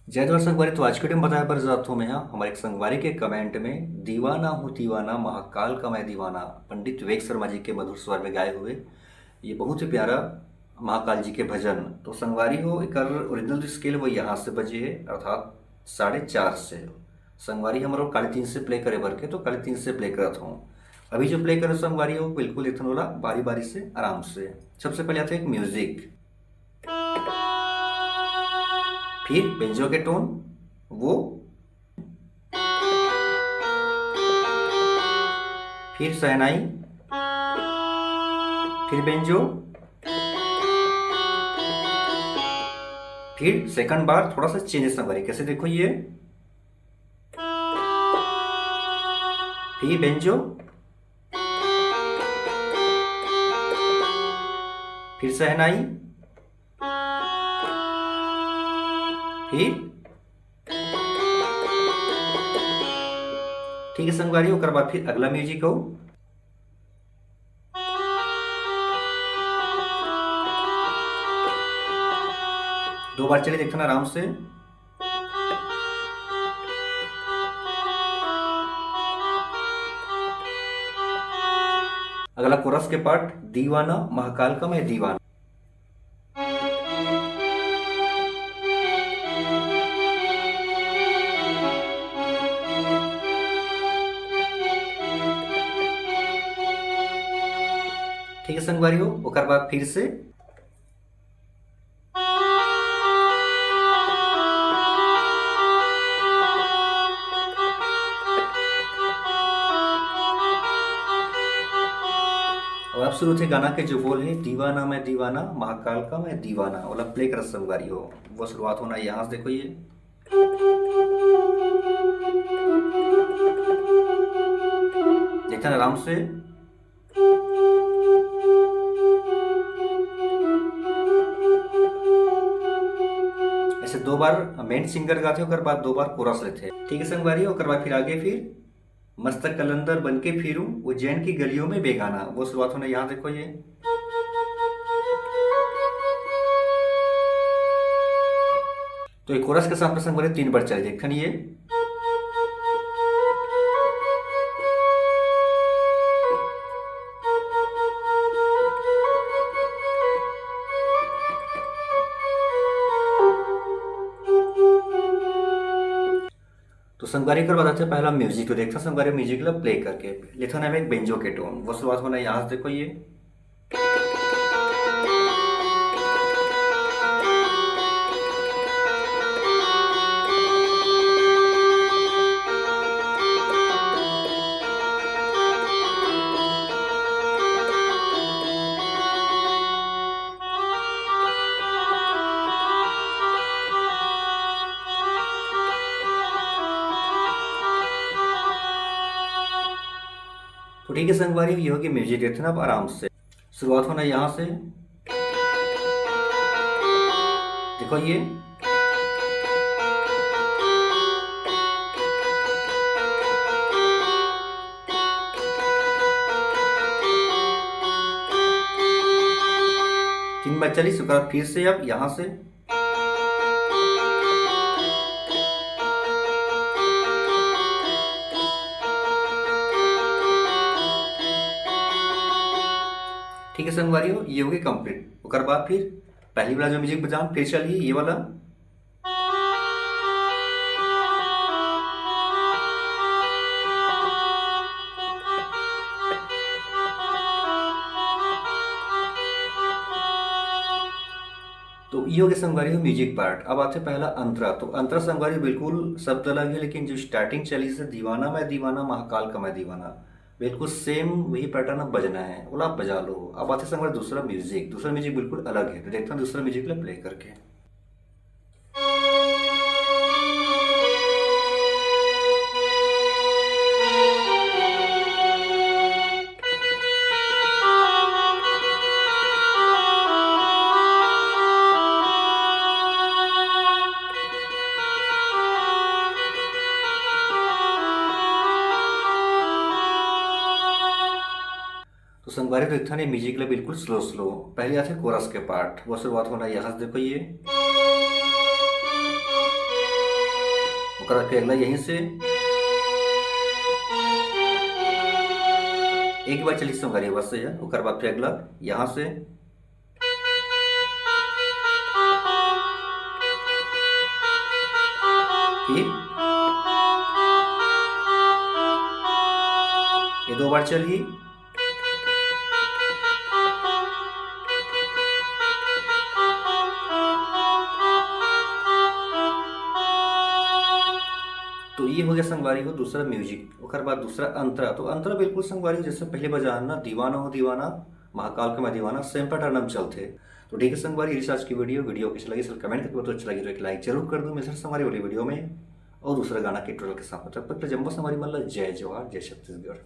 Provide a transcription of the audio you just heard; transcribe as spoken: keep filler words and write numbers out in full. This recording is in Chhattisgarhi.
जय जोहार संगवारी। तो आज के time बताए बर जात हूँ मैं हा, हमारे एक संगवारी के comment में, "दीवाना हूँ दीवाना, महाकाल का मैं दीवाना", पंडित विवेक शर्मा जी के मधुर स्वर में गाए हुए ये बहुत ही प्यारा महाकाल जी के भजन। तो संगवारी हो, एकर original जो scale वो यहाँ से बजे है, अर्थात साढ़े चार से। संगवारी हमरो काली तीन से play करे बर के, तो काली तीन से play करत हूँ। अभी जो play करो संगवारी हो, बिल्कुल एक ठन वाला बारी बारी से आराम से। सबसे पहले आता है एक music, फिर banjo के tone, वो, फिर शहनाई, फिर banjo, फिर second bar थोड़ा सा change संगवारी। कैसे, देखो ये, फिर banjo, फिर शहनाई, फिर, ठीक है संगवारी, ओकर बाद फिर अगला music हो। दो बार चले, देखना आराम से। अगला chorus के part, "दीवाना महाकाल का मैं दीवाना"। ठीक है संगवारी हो, ओकर बाद फिर से और अब शुरू थे गाना के जो बोल है, "दीवाना मैं दीवाना, महाकाल का मैं दीवाना", ओला play कर संगवारी हो। वो शुरुआत होना यहाँ से, देखो ये। देखते हैं आराम से। ऐसे दो बार main singer गाथे, ओकर बाद दो बार chorus लेथे। ठीक है संगवारी, ओकर बाद फिर आगे फिर, "मस्त कलंदर बन के फिरूं उज्जैन की गलियों में बेगाना", वो शुरुआत होना यहाँ, देखो ये। तो एक chorus के साथ में संगवारी तीन बार चले, देखन ये। तो संगवारी कर बताते हैं पहला music, तो देखते हैं संगवारी music ला play करके। लेथन हम एक banjo के tone, वो शुरुआत होना यहाँ से, देखो ये। तो ठीक है संगवारी, ये होगी music, देखते हैं अब आराम से। शुरुआत होना यहाँ से, देखो ये। तीन बार चली, शुरुआत फिर से अब यहाँ से। ठीक है संगवारी हो, ये हो गई complete। ओकर बाद फिर पहली वाला जो music बजान, फिर चलिए ये वाला। तो ये हो गया संगवारी हो music part। अब आथे पहला अंतरा। तो अंतरा संगवारी बिल्कुल शब्द अलग है, लेकिन जो starting चली से दीवाना मैं दीवाना, महाकाल का मैं दीवाना, बिल्कुल same वही pattern अब बजना है, ओला आप बजा लो। अब आथे संगवारी दूसरा music। दूसरा music बिल्कुल अलग है, तो देखते हैं दूसरा music ला play करके। तो संगवारी, तो इतना नहीं, music ला बिल्कुल slow slow। पहले आथे chorus के part, वो शुरुआत होना यहाँ से, देखो ये। ओकर बाद फिर अगला यहीं से एक बार चली संगवारी, बस से, ओकर बाद फिर अगला यहाँ से, फिर ये दो बार चलही। तो ये हो गया संगवारी हो दूसरा म्यूजिक। ओकर बाद दूसरा अंतरा। तो अंतरा बिल्कुल संगवारी हो जैसे पहले बजान ना, दीवाना हो दीवाना, महाकाल का मैं दीवाना, सेम पैटर्न में चलथे। तो ठीक है संगवारी, ये आज की वीडियो। वीडियो कैसे लगी सर कमेंट करके बताओ, अच्छा लगी तो एक लाइक जरूर कर दो। मिलते हैं संगवारी अगली वीडियो में और दूसरा गाना के ट्यूटोरियल के साथ। तब तक के जम्मो संगवारी मन ला जय जोहार, जय छत्तीसगढ़।